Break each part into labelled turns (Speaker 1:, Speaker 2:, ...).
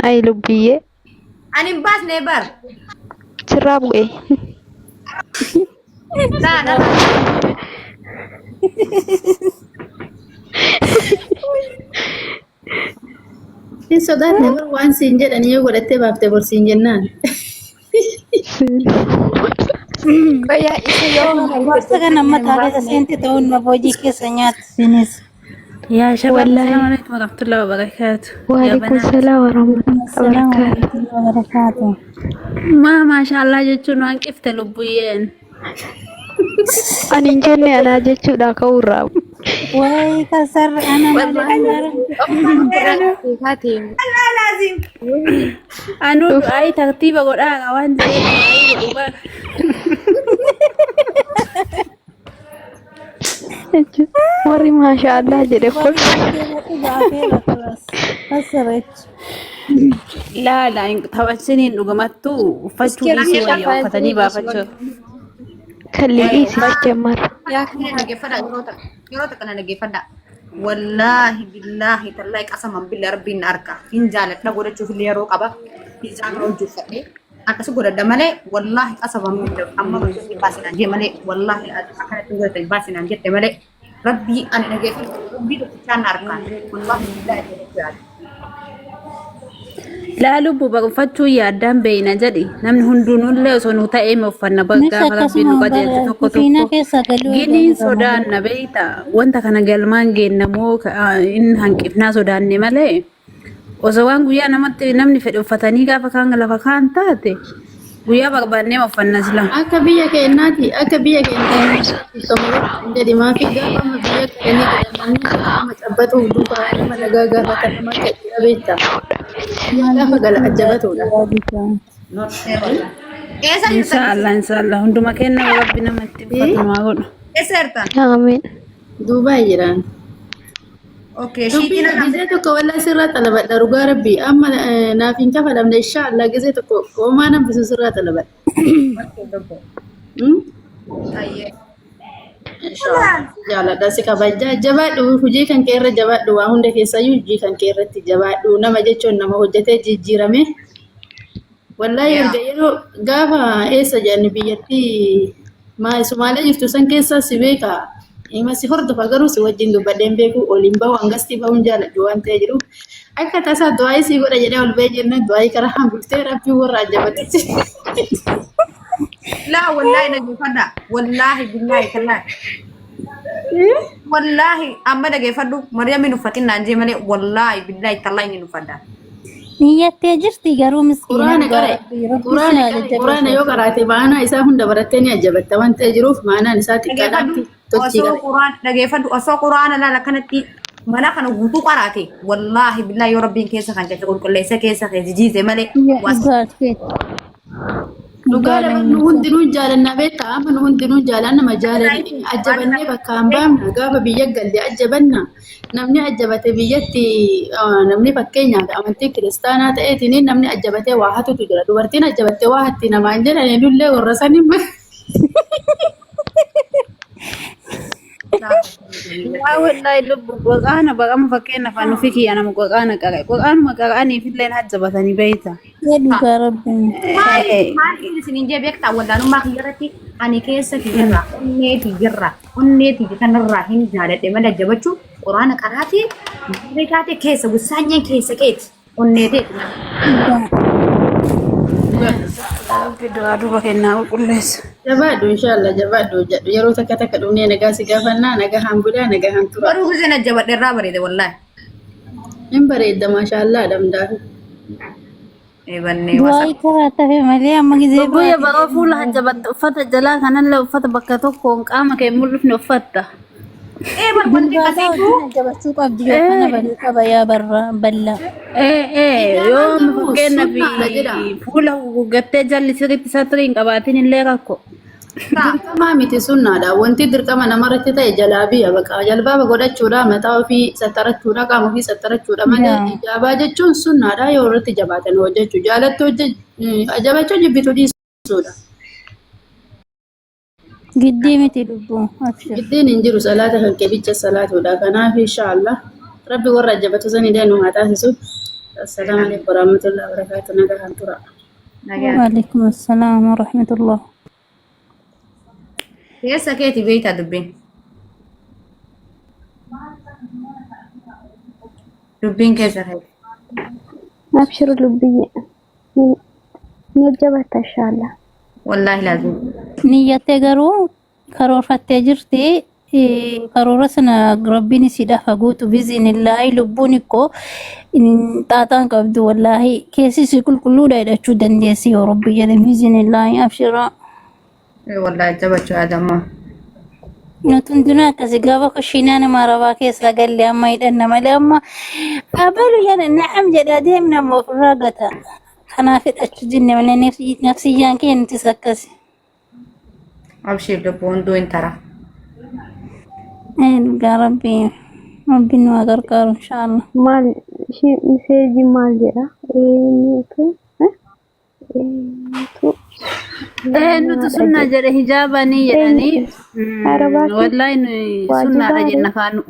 Speaker 1: Ayi lubbiyyee.
Speaker 2: Ani hin baasne bar.
Speaker 1: Sirraa bu'e.
Speaker 2: Laa narra.
Speaker 3: Hin sodaanne bar waan siin jedhan yoo godhattee baafte bor siin jennaan.
Speaker 4: Qoyaa isa yoo mana
Speaker 5: Gorsa kana mataa keessa seente ta'uun nama hojii keessa nyaatu sinis.
Speaker 6: Yaa shabaab,
Speaker 1: Wallaahi.
Speaker 6: assalamu alaikum warahmatullahi wabarakatuh. Yaa
Speaker 1: Waalaikum
Speaker 6: banaat.
Speaker 1: salaam warahmatullahi
Speaker 5: Assalaamu
Speaker 1: wabarakaatu.
Speaker 5: alaikum wabarakaatu.
Speaker 6: Maa maashaallah jechuun waan qifte lubbuyyeen.
Speaker 1: Ani hin jenne anaa jechuudha ka'uurraa.
Speaker 5: Wayi kasarra ana malee anara.
Speaker 2: Laa laazim.
Speaker 6: Anuu du'aayii tartiiba godhaa waan jedheef du'aayii godhu bara.
Speaker 1: Warri maashaallah jedhe kun.
Speaker 6: Laa laa taphachiniin dhugumattuu uffachuu dhiisuu wayya uffatanii baafachuu.
Speaker 1: Kan liqii si jammar.
Speaker 2: Yaa kana dhaggeeffadha yeroo takka yeroo takka na dhaggeeffadha. Wallaahi billaahi tallaahi qasaman billaa rabbiin na arka. Hin jaaladha godhachuuf illee yeroo qaba. Hijaa kana hojjeeffadhee akkasi godhadha malee wallaahi qasaman billaa amma rabbiin baasinaan jee malee wallaahi akkanatti godhatan baasinaan jette malee rabbii ani dhaggeeffadhu rabbii tokkichaan na arkaan. Wallaahi billaahi jedhee yaada.
Speaker 6: Laa lubbu bara uffachuu yaaddaan beeyna jedhi namni hunduunullee osoo nu ta'ee ma uffanna bara
Speaker 5: Nis
Speaker 6: gaafa rabbiin nu
Speaker 5: akkasuma
Speaker 6: qajeelche
Speaker 5: bara
Speaker 6: tokko
Speaker 5: kufiinaa
Speaker 6: tokko
Speaker 5: keessa galuu
Speaker 6: giniin
Speaker 5: eegalu malee.
Speaker 6: sodaanna beeyta wanta kana galmaan geennamoo inni hanqifnaa sodaanne malee osoo waan guyyaa namatti namni fedhe uffatanii gaafa kaan lafa kaan taate guyyaa barbaannee uffanna sila.
Speaker 3: Akka biyya keenyaati akka biyya keenyaatti hin jedhi maafi gaafa amma biyya galanii galan namni nama cabbatuuf duukaa nama nagaa gaafata nama akka dhiira beekta. Gaafa gala ajjabatuudha.
Speaker 2: Eessa jirtan?
Speaker 6: Inshaallah inshaallah hunduma kenna rabbi nama itti uffatu nu haa godhu.
Speaker 2: Eessa jirtan?
Speaker 1: Amiin.
Speaker 3: Duubaa jiraan.
Speaker 2: Okay, shiitiin
Speaker 3: Dubbii gizee tokko walaa sirraa xalabadha dhugaa rabbii amma naaf hin kafalamne inshaallah gizee tokko homaa nan bisu sirraa xalabadha.
Speaker 2: Ayyee.
Speaker 3: Inshaallah jaaladha si kabajaa jabaadhu hojii kan kee irra jabaadhu waa hunda keessayyuu hojii kan kee irratti jabaadhu nama jechuun nama hojjetee jijjiirame. Wallaahi erga yeroo gaafa eessa jedhani biyyattii maa Sumaalee jirtu san keessa si beeka. Ima si hordofa garuu si wajjin dubbadheen beeku oliin bahu hangastii bahuun jaaladhu waan ta'e jiru. Akka tasaa du'aayii si godha jedhee ol ba'ee jennaan du'aayii karaa hambiftee rabbii warra ajabatutti.
Speaker 2: Laa wallaahi dhaggeeffadha. Wallaahi billaahi tallaahi. Wallaahi amma dhaggeeffadhu Mariyaam hin uffatin naan jee malee wallaahi billaahi tallaahi hin uffadha.
Speaker 5: Niyyattee jirti garuu miskiina
Speaker 3: Quraana
Speaker 5: dhugaa
Speaker 3: qare
Speaker 5: rabbii rabbi si
Speaker 3: quraana
Speaker 5: haa
Speaker 3: qare quraana yoo
Speaker 5: jajjabeessu.
Speaker 3: qaraate maanaa isaa hunda barattee ni ajabatta waan ta'e jiruuf maanaan isaa
Speaker 2: Dhaggeeffadhu
Speaker 3: xiqqaadhaatti tochii
Speaker 2: osoo
Speaker 3: qare.
Speaker 2: quraan dhaggeeffadhu osoo quraana laala kanatti mana kana guutuu qaraate wallaahi billaahi yoo rabbiin keessa kan keessa qulqulleesse keessa keessa jiise malee
Speaker 5: Yaa
Speaker 2: waa
Speaker 5: dhugaa keeti.
Speaker 3: Dhugaa
Speaker 5: Dhugaa
Speaker 3: lafa nu hundinuu jaalannaa beektaa amma nu hundinuu jaalanna nama jaalanii ajjabannee bakka hin baafna gaafa biyya galle ajjabanna namni ajjabate biyyatti namni fakkeenyaaf amantii kiristaanaa ta'eetiin namni ajjabatee waa hatutu jira dubartiin ajjabattee waa hatti namaan jedhan nullee warra saniin
Speaker 6: Waa wallahi lubbu qur'aana baqama fakkeenyaaf anu fi kiyya nama qur'aana qara qur'aanuma qara'aniif illee hajjabatanii beeyta.
Speaker 5: Yaa dhugaa rabbii.
Speaker 2: Maali maali isiniin jee beektaa wallaalummaa kiyya irratti ani keessa kiyyarraa onnee kiyyarraa onnee kiyya kanarraa hin jaaladhe malee jabachuu quraana qaraatii malee taate keessa gusaanyeen keessa keeti onnee teeti malee.
Speaker 6: Rabbi du'aa duuba kennaa qulqulleessa.
Speaker 3: Jabaadhu inshallah jabaadhu hojjedhu yeroo takka takka dhumnee nagaa si gaafannaa nagaa haan bulaa nagaa haan tura.
Speaker 2: Garuu giseen ajjabadhe irraa bareede wallaahi.
Speaker 3: Hin bareedda maashaallah dhamdaafi.
Speaker 2: Eebannee wasa.
Speaker 5: Du'aa karaa tafe malee amma gizee
Speaker 6: Bubbuya
Speaker 5: biraati
Speaker 6: baroo fuula hajjabatte uffata jalaa kanallee uffata bakka tokkoon qaama kee mul'ifne uffatta.
Speaker 2: Ee bar wanti
Speaker 5: Durbaataa
Speaker 2: akkasiitu
Speaker 5: wajjin ajjabachuu qabdi yookaan abaluu qaba yaa barra bal'aa.
Speaker 6: Ee ee yoo
Speaker 3: Hijabaan
Speaker 6: amma
Speaker 3: garuu
Speaker 6: fakkeenyaaf
Speaker 3: sunnaadha jedha.
Speaker 6: fuula guuggattee jalli sirriitti satrii hin qabaatin illee rakko.
Speaker 3: Dirqamaa miti sunnaadha. Wanti dirqama namarratti ta'e jalaabiya baqa. Jalbaaba godhachuudha, mataa ofii sattarachuudha, qaama ofii sattarachuudha malee
Speaker 5: Yaa.
Speaker 3: hijaabaa jechuun sunnaadha yoo irratti jabaatan hojjechuu. Jaalattu hojjechuu jibbitu dhiisuudha.
Speaker 5: Giddii miti lubbuu abshir.
Speaker 3: Giddiin hin jiru salaata kan kee bicha salaatuudha. Kanaaf inshaallah rabbi warra ajjabatu san illee nu haa taasisu. Assalaamu alaikum warahmatullahi wabarakatuh. Nagaan tura.
Speaker 2: Nagaa.
Speaker 5: Waalaikum assalaam warahmatullah.
Speaker 2: Keessa keeti beektaa dubbiin. Dubbiin keessa keeti.
Speaker 1: Abshir lubbiyye. Ni jajjabatta inshaallah.
Speaker 2: Wallaahi laazim.
Speaker 5: Niyyattee garuu karoorfattee jirti. Karoora sana rabbiin isiidhaaf haa guutu biizinillaahi lubbuun ikkoo xaaxaan qabdu wallaahi keessi isii qulqulluudha jedhachuu dandeessi yoo rabbi jedhe biizinillaahi abshiraa.
Speaker 2: Wallaahi jabachuu yaadammaa.
Speaker 5: Nuti hundinuu akkasi gaafa kushiinaa nama arabaa keessa galle amma hidhanna malee amma abalu yana na'am jedhaa deemna amma ofirraa gata. Kanaaf hidhachuu dinne malee nafsiyyaan kee nutis akkasi.
Speaker 2: Abshiir lubbuu hunduu hin tara.
Speaker 5: Ee dhugaa rabbii rabbiin nu haa gargaaru inshaallah.
Speaker 1: Maal ishee miseejiin maal jedha? Eenyutu eenyutu
Speaker 6: Eenyutu
Speaker 1: sunnaadha
Speaker 6: sunnaa
Speaker 1: jedha?
Speaker 6: jedhe hijaabanii jedhanii
Speaker 1: Eenyutu arabaa keessa
Speaker 6: wallaahi nuyi sunnaadha
Speaker 1: waajibaa
Speaker 6: jenna kaanu.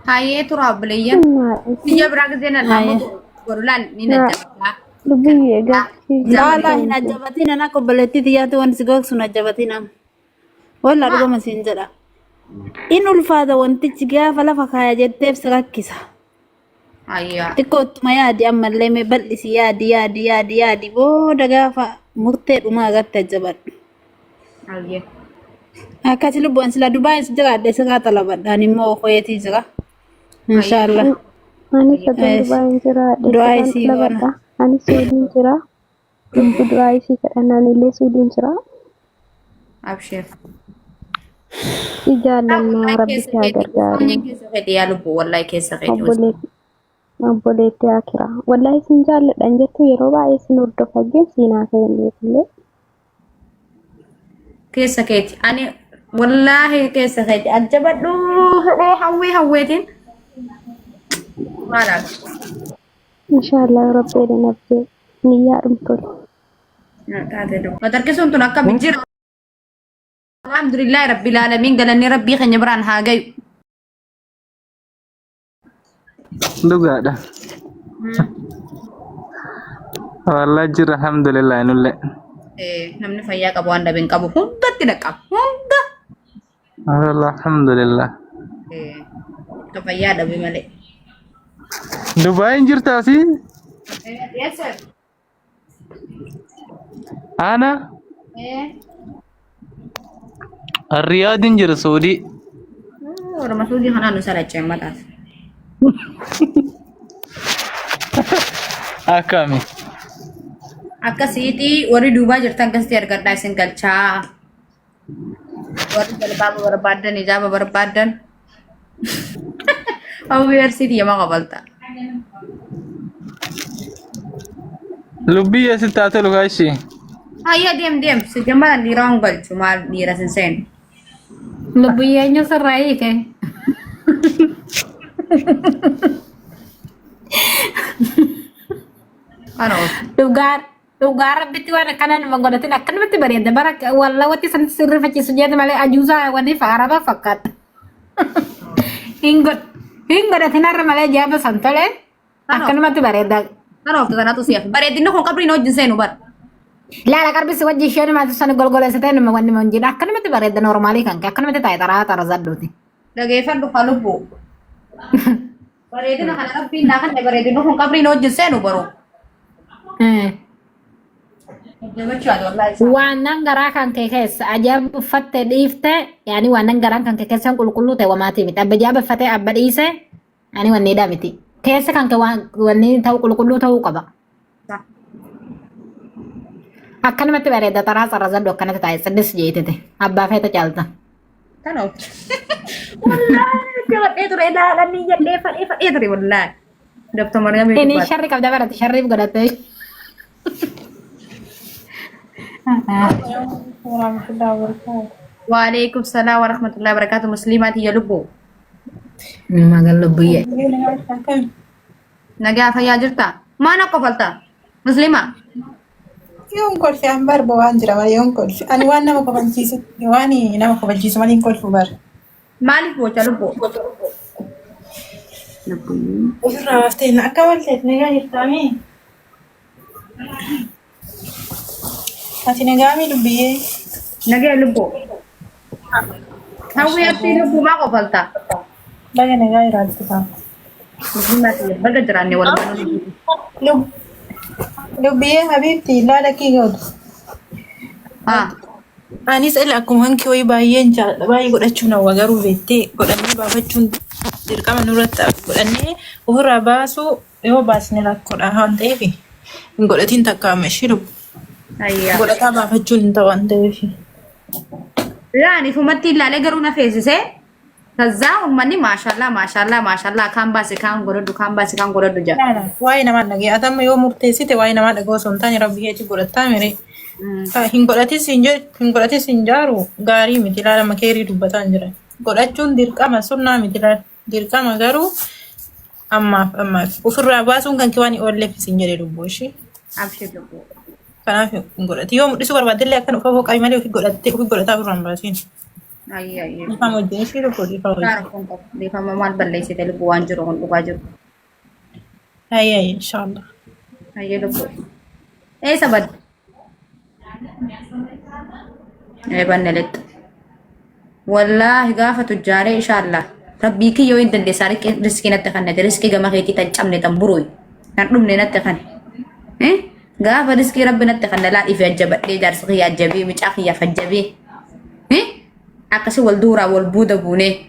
Speaker 2: Hayyee tura obboleeyyan.
Speaker 1: sunnaadha
Speaker 2: Biyya biraa gisee nan
Speaker 6: Hayyee.
Speaker 2: ammoo godhulaan ni
Speaker 1: Na
Speaker 2: najjabata.
Speaker 1: lubbiyyee gaaffii
Speaker 6: Laa laa hin
Speaker 1: gaafatan
Speaker 6: ajjabatin ana akka obboleettii xiyyaatti wanti si gogsu hin ajjabatin amma. Wallaa dhugama siin jedha. In ulfaata wantichi gaafa lafa kaaya jetteef si rakkisa.
Speaker 2: Ayyaa.
Speaker 6: Xiqqoo ittuma yaadi ammallee mee bal'isi yaadi yaadi yaadi yaadi booda gaafa murtee dhumaa irratti ajjabadhu.
Speaker 2: Ayyee.
Speaker 6: Akkasi lubbuun sila Dubaayis jiraadhe sirraa xalabadha ani immoo Kuweetii jira. Inshaallah.
Speaker 1: Anis sadan Dubaayin jira
Speaker 6: Du'aa
Speaker 1: sirraan
Speaker 6: isii goona.
Speaker 1: xalabadha. Anis Suudiin jira. Lubbu du'aa isii kadhannaan illee Suudiin jira.
Speaker 2: Abshir.
Speaker 1: Si jaallannaa
Speaker 2: Wallahi
Speaker 1: rabbi
Speaker 2: keessa
Speaker 1: si haa
Speaker 2: keeti.
Speaker 1: gargaaru.
Speaker 2: Keessa keeti yaa lubbu wallahi keessa keeti.
Speaker 1: Obboleetti obboleetti akiraa. Wallahi sin jaalladhan jettu yeroo baay'ee sin hordofa jee siin haasa'e hin beekullee.
Speaker 2: Keessa keeti. Ani wallaahi keessa keeti. Ajjabadhu hidhee hawwee hawweetiin. Maalaaf.
Speaker 1: Inshaallah rabbi jedhan abjee niyyaa dhumtole.
Speaker 2: Taate dha. Matarkisuun tun akka jira. Alhamdulillahi rabbil aalamiin galanni rabbii keenya biraan haa gayu.
Speaker 7: Dhugaadha. Wallah jira alhamdulillah nullee.
Speaker 2: Namni fayyaa qabu waan dhabe hin qabu hundatti dhaqqaba hunda.
Speaker 7: Wallah alhamdulillah.
Speaker 2: Ka fayyaa dhabe malee.
Speaker 7: Dubaayin jirtaasi?
Speaker 2: Yes sir.
Speaker 7: Ana Riyaadin jira Saudii.
Speaker 2: Orma suudii kanaan nu salachee mataas.
Speaker 7: Akkami?
Speaker 2: Akkasiiti warri duubaa jirtan akkasitti argadhaa isin galchaa. Warri jalbaaba barbaaddan ijaaba barbaaddan. Hawwii arsiiti yama qabalta.
Speaker 7: Lubbii eessitti haa tolu kaashi.
Speaker 2: Hayya deem deem si jammaran dhiira waan galchu maal dhiira sin seenu.
Speaker 8: Lubbiyyee eenyu sirraa hiike?
Speaker 2: Kana of.
Speaker 8: Dhugaa dhugaa rabbitti waan akkana nama godhatin akkanumatti bareeda bara walla watti san sirrifachiisu jeeti malee ajuusaa wani araba fakkaata. Hin god hin godhatin har'a malee jaaba san tole akkanumatti bareeda.
Speaker 2: Kana of kanatu si'af. Bareedinni kun qabriin wajjin seenu bara.
Speaker 8: Laala qarbi si wajji isheen maatu san golgoleessitee nama wanni man jedha akkanumatti bareeda normaalii kan kee akkanumatti taa'e xaraa xara zadduuti.
Speaker 2: Dhageeffadhu haa lubbuu. Bareedina kana rabbiin naa kanne bareedinni kun qabriin wajjin seenu baruu. Jajjabachuudhaan wallaahi isaa.
Speaker 8: Waan nan garaa kan kee keessa ajaa'ib uffatte dhiifte yaani waan nan garaan kan kee keessa qulqulluu ta'e wamaatii miti. Abba ajaa'ib uffatee abba dhiise yaani wanni dha miti. Keessa kan kee waan wanni ta'u qulqulluu ta'uu qaba. Akkanumatti bareeda xaraa xara zadhu akkanatti taa'e siddis jeetete abbaa feeta caalta.
Speaker 2: Kana of. Wallaahi jabadhee ture ilaalanii jedhee fadhee fadhee ture wallaahi. Dr. Mariyaam
Speaker 8: Inni sharri qabda barate sharriif godhatte.
Speaker 4: Warahmatullahi wabarakatuh.
Speaker 2: Waalaikum salaam warahmatullahi wabarakatuh. Musliimaati ya lubbuu.
Speaker 8: Magal lubbiyyee.
Speaker 2: Nagaa fayyaa jirta? Maan akka kofalta? Musliima?
Speaker 4: Yoon kolfe an barba waan jira malee yoon kolfe ani waan nama kofalchiisu waan nama kofalchiisu malee hin kolfu bara.
Speaker 2: Maaliif boocha lubbuu? Lubbuyyee.
Speaker 4: Ofirraa baaftee akka walteef nagaa jirtaamii? Ati nagaamii lubbiyyee?
Speaker 2: Nagee lubbuu. Hawwii ati lubbuu maa qofalta?
Speaker 4: Baga nagaa jiraattu ta'a.
Speaker 2: Lubbuu maatii baga jiraanne walumaa.
Speaker 4: Lubbiyyee habiibti laala kii godhu.
Speaker 2: Haa.
Speaker 4: Anis ila akkuma hanki wayii baay'een jaalladha. Baay'ee godhachuun hawwa garuu beektee godhannee baafachuun dirqama nurratti ta'a. Godhannee ofirraa baasuu yoo baasne rakkoodha waan ta'eef hin godhatiin takka amma ishee lubbu.
Speaker 2: Ayyaa.
Speaker 4: Godhataa baafachuun hin ta'u waan ta'eef.
Speaker 2: Laan ifumatti ilaalee garuu na feesisee. Kazaa uummanni maashallaa maashallaa maashallaa kaan baase kaan godhadhu kaan baase kaan godhadhu jedha.
Speaker 4: Laala waa'ee namaa dhagee ati amma yoo murteessite waa'ee namaa dhagoo osoo hin taane rabbi keetii godhattaa mire. Hin godhatis hin jedhu hin godhatis hin jaaru gaarii miti laala makeerii dubbataa hin jiran. Godhachuun dirqama sunnaa miti laala dirqama garuu ammaaf ammaaf ofirraa baasuun kan kee waan hin oolleef isin jedhe lubbuu ishee.
Speaker 2: Abshir lubbuu.
Speaker 4: Kanaaf hin godhati. Yoo mul'isuu barbaadde akkan uffata qabi malee ofii godhattee ofii godhataa ofirraa hin baasiin.
Speaker 2: Ayyee ayyee.
Speaker 4: Dhiifama wajjin ishee lubbuu dhiifama wajjin.
Speaker 2: Gaara kun qabu. Dhiifama maal balleessite lubbuu waan jiru kun dhugaa jiru.
Speaker 4: Ayyee ayyee inshaallah.
Speaker 2: Ayyee lubbuu. Eessa badde? Ee banne lixxa. Wallaahi gaafa tujjaaree inshaallah. Rabbii kiyya yoo hin dandeessaa riskii natti kannate riskii gama keetii tan cabne tan buruun tan dhumne natti kan. Gaafa riskii rabbi natti kanna laa ifi ajjabadhee jaarsa kiyya ajjabee micaa kiyyaaf ajjabee. Akkasi wal duuraa wal buuda buunee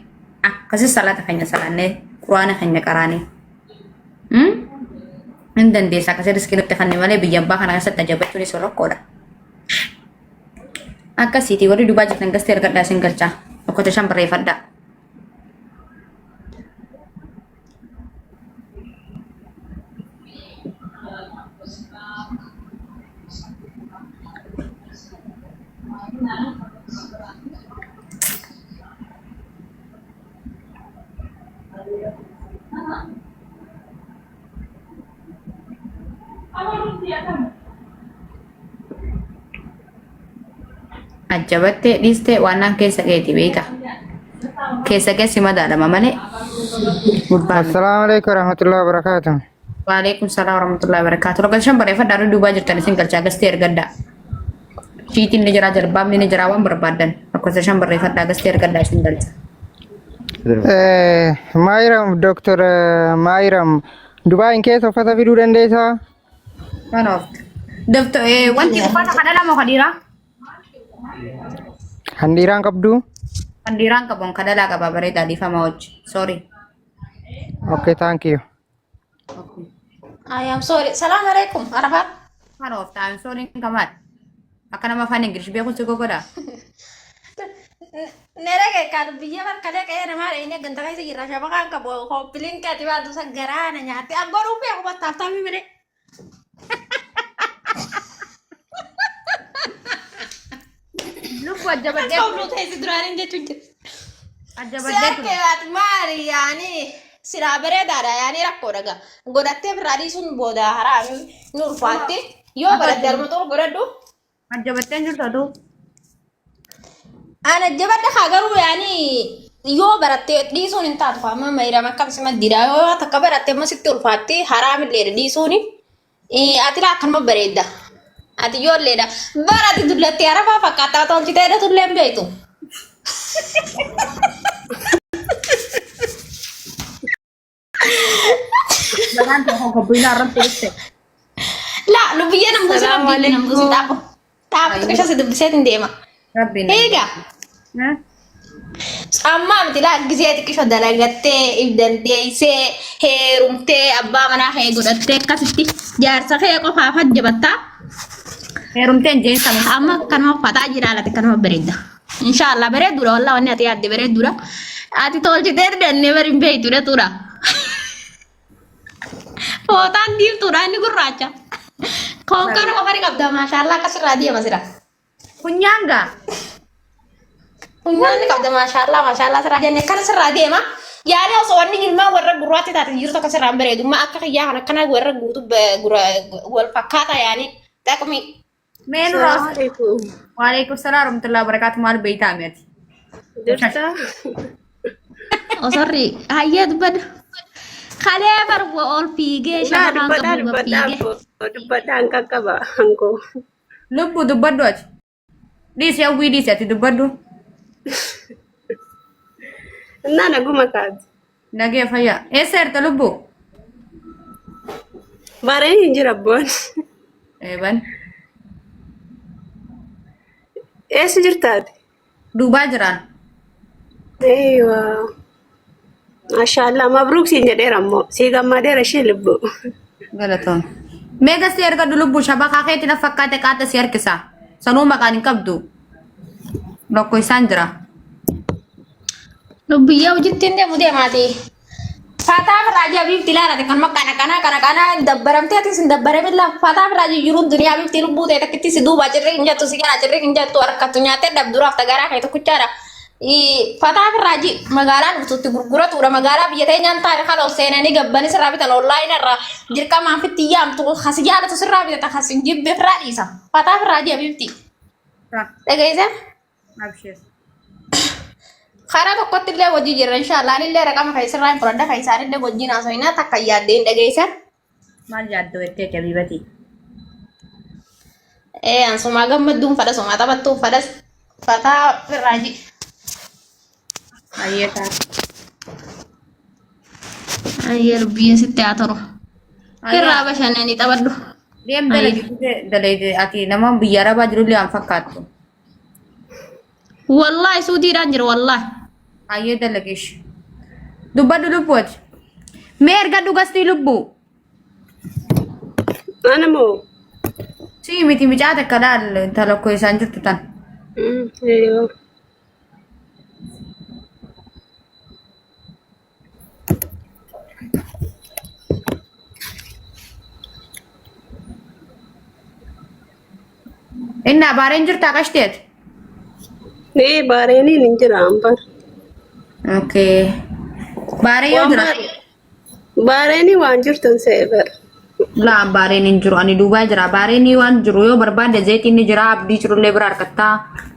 Speaker 2: akkasi salaata keenya salaannee quraana keenya qaraanee. Hin dandeessa akkasi riskii nutti kanne malee biyya abbaa kana keessatti ajjabachuunis rakkoodha. Akkasiiti warri dubaa jirtan gastee argadhaa isin galchaa. Okkota shan barreeffadhaa. Ajjabattee dhiistee waan naan keessa keeti beekta. Keessa keessi madaalama malee. Gubbaa miti.
Speaker 9: Assalamu alaikum warahmatullahi wabarakatuh.
Speaker 2: Waalaikum salaam warahmatullahi wabarakatuh. Roga shan barreeffadhaa warri duubaa jirtan isin galchaa gastee ergadhaa. Shiitiin ni jira jalbaabni ni jira waan barbaaddan. Lakkoofsa shan barreeffadhaa gastee ergadhaa isin galcha.
Speaker 9: Maayiram Dr. Maayiram Dubaayin keessa uffata fiduu dandeessaa?
Speaker 2: Kanaaf. Dofto wanti uffata kan dhalaa moo kan dhiiraa?
Speaker 9: Kan dhiiraan qabdu?
Speaker 2: Kan dhiiraan qabu kan dhalaa qaba bareedaa dhiifama hojii. Sorry.
Speaker 9: Okay, thank you.
Speaker 2: Okay.
Speaker 10: I am sorry. Salam alaikum. Arafat.
Speaker 2: Kanaaf ta'an sorry kamaal. Akka nama afaan Ingilish beekuun si gogodha.
Speaker 10: Nerege kan biyya barkalee qe'ee namaa dheenee ganta keessa jirra shabakaan qabu koppiliin kati baatu san garaa na nyaatte an godhuu beeku battaaftaamii malee.
Speaker 2: Lubbu ajjabadhee
Speaker 10: Akka humnuu teessi duraaniin jechuun jira. Si
Speaker 2: ajjabadhee ture.
Speaker 10: harkee baati maali yaani silaa bareedaadha yaani rakkoo dhaga godhattee birraa dhiisuun booda haraami ni ulfaatti yoo godhatte harma godhadhu.
Speaker 2: Ajjabattee hin jirtu aduu.
Speaker 10: Ana jabadha haa garuu yaani yoo baratte dhiisuun hin taatu amma mayrama akkam si maddiidha yoo takka baratte amma sitti ulfaatti haraamilleedha dhiisuuni ati laa akkanuma bareedda ati ijoolleedha barati dullattee arafaa fakkaataa tolchiteedha tullee hin beektu.
Speaker 2: Balaan tokko kobbinaa irratti dhufte.
Speaker 10: Laa lubbiyyee nan buusi
Speaker 6: Salaamu
Speaker 10: rabbiin nan buusi
Speaker 6: alaikum.
Speaker 10: xaafo. Xaafo xiqqisha si dubbiseetiin deema.
Speaker 2: Rabbiin.
Speaker 10: Eega. Ammaa miti laa gisee xiqqisho dalagattee if dandeessee heerumtee abbaa manaa kee godhattee akkasitti jaarsa kee qofaaf hajjabattaa.
Speaker 2: Heerumteen jeensa.
Speaker 10: Amma kanuma uffataa jira alatti kanuma bareedda. Inshaallah bareedduudha wallah wanni ati yaadde bareedduudha. Ati tolchitee dannee bari hin beektu dha Footaan diimtuudha inni gurraacha. Koonkaan qofa ni qabda maashaallah akkasirraa deema sira.
Speaker 2: Funyaan gaa.
Speaker 10: Funyaan ni qabda maashaallah maashaallah sirraa jenne akkana sirraa deema. Yaani osoo wanni ilmaan warra gurraacha taate jirtu akka sirraa hin bareedu. Ma akka kiyyaa kan akkana warra guutuu wal fakkaata yaani xaqmi.
Speaker 2: Mee nurraa
Speaker 6: Salaamu alaikum.
Speaker 2: Waalaikum salaam warahmatullahi wabarakatuh maal beeytaa mi'ati?
Speaker 6: Jirta?
Speaker 10: Osarri hayyee dubbadhu. Kalee barwa ol fiigee
Speaker 11: Naa
Speaker 10: shabakaan
Speaker 11: dubbadhaa
Speaker 10: qabu gad
Speaker 11: dubbadhaa
Speaker 10: fiigee.
Speaker 11: abboo dubbadhaa hin qaqqaba hankoo.
Speaker 2: Lubbu dubbadhu ati. Dhiisi hawwii dhiisi ati dubbadhu.
Speaker 11: Innaa naguma kaati.
Speaker 2: Nagee fayyaa. Eessa jirta lubbu?
Speaker 11: Baareen hin jira abboon.
Speaker 2: Eeban.
Speaker 11: Eessa jirtaati?
Speaker 2: Duubaa jiraan.
Speaker 11: Eeywa. Maashaallah mabruuk siin jedheera ammoo sii gammadeera ishee lubbu.
Speaker 2: Galatoom. Mee gasii ergadhu lubbu shabakaa keetti na fakkaate qaata si harkisa. Sanuu maqaan hin qabdu. Lokko isaan jira.
Speaker 10: Lubbiyyaa hojiitti hin deemu deemaati. Fataa Firaajii Abiibti ilaalate kan kana kana kana kana hin dabbaramtee atis hin dabbaramin lafa Fataa Firaajii jiruun duniyaa Abiibti lubbuu ta'e takkitti si duuba cirri hin jettu si gara cirri hin jettu harkattu nyaattee dhabduraaf tagaraa kee tokkichaadha. Fataa Firaajii magaalaan dhuftutti gurguratudha magaalaa biyya teenyaan taa'e kan ol seenanii gabbanii sirraa bitan onlaayinii irraa dirqamaan fitti yaamtu kasi jaalatu sirraa bitata kasi hin jibbe irraa dhiisa. Fataa Firaajii Abiibti. Dhageessee?
Speaker 2: Abshir.
Speaker 10: Karaa tokkotti illee hojii jirra inshaallah anillee raqama kan isirraa hin fudhadha kan isaanillee wajjin haasofnaa takka yaaddee hin dhageessan.
Speaker 2: Maal yaaddoo jettee jabiibati?
Speaker 10: Ee an sumaa gammadduun fadha sumaa taphattuun fadhas fataa firraaji.
Speaker 2: Ayyee ta'a.
Speaker 10: Ayyee biyya sitti haa toru. Firraa bashannanii taphadhu.
Speaker 2: Deem dalagi dalagi ati nama biyya arabaa jirullee waan fakkaattu.
Speaker 10: Wallaahi suudiidhaan jira wallaahi.
Speaker 2: Ayyee dalagish. Dubbadhu lubbuu ati. Mee ergadhu gastii lubbuu.
Speaker 11: Ana moo?
Speaker 2: Sii miti micaa takka laal intala koo isaan jirtu tan.
Speaker 11: Eeyyoo.
Speaker 2: Inni abaareen jirtaa qashti ati?
Speaker 11: Ee baareeniin hin jira ambar.
Speaker 2: Okay. Baaree yoo
Speaker 11: Waan
Speaker 2: jira.
Speaker 11: baareenii waan jirtu hin se'e bara.
Speaker 2: Laa baareen hin jiru ani duubaa jira. Baareen waan jiru yoo barbaadde zayitiin ni jira abdii jirullee bira harkattaa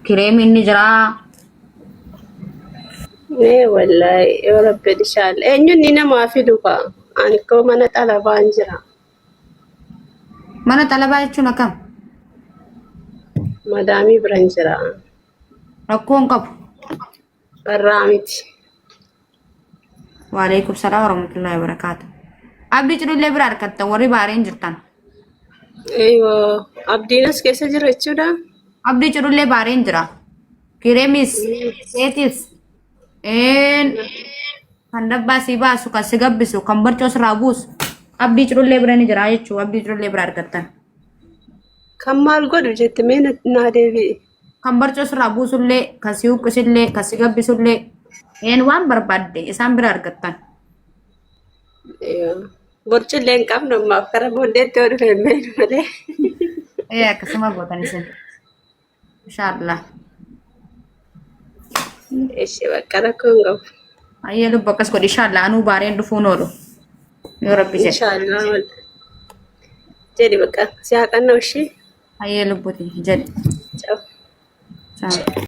Speaker 2: kireemiin ni jira.
Speaker 11: Ee wallaahi yoo rabbi inshaalla eenyuun ni namaa fidu kaa ani koo mana xalabaan jira.
Speaker 2: Mana xalabaa jechuun akkam?
Speaker 11: Madaamii biran jira.
Speaker 2: Rakkoo hin qabu.
Speaker 11: Barraa miti.
Speaker 2: Waalaikum salaam warahmatullahi wabarakaatu. Abdii cidhullee bira harkattan warri baareen jirtan.
Speaker 11: Eeyyoo abdiin as keessa jira jechuudha.
Speaker 2: Abdii cidhullee baareen jira. Kireemis, seetis, een kan dabbaa si baasu, kan si gabbisu, kan barcoo sirraa buusu. Abdii cidhullee bira ni jira jechuudha. Abdii cidhullee bira argattan.
Speaker 11: Kan maal godhu jette mee naa deebi'i.
Speaker 2: Kan barcoo sirraa buusullee, kan si huqqisullee, kan si gabbisullee, een waan barbaadde isaan bira argattan.
Speaker 11: Eeyyoo. Borcullee hin qabnu ammaaf kara booddeetti yoo dhufe hin beeknu malee.
Speaker 2: Ee akkasuma gootan isin. Inshaallah.
Speaker 11: Ishee bakka rakkoo hin qabu.
Speaker 2: Ayyee lubbu akkas godhi inshaallah anuu baareen dhufuun oolu. Yoo rabbi jedhe.
Speaker 11: Inshaallah. Jedhi bakka si haa qanna'u ishee.
Speaker 2: Ayyee lubbuti jedhe.
Speaker 11: Ciao.
Speaker 2: Ciao.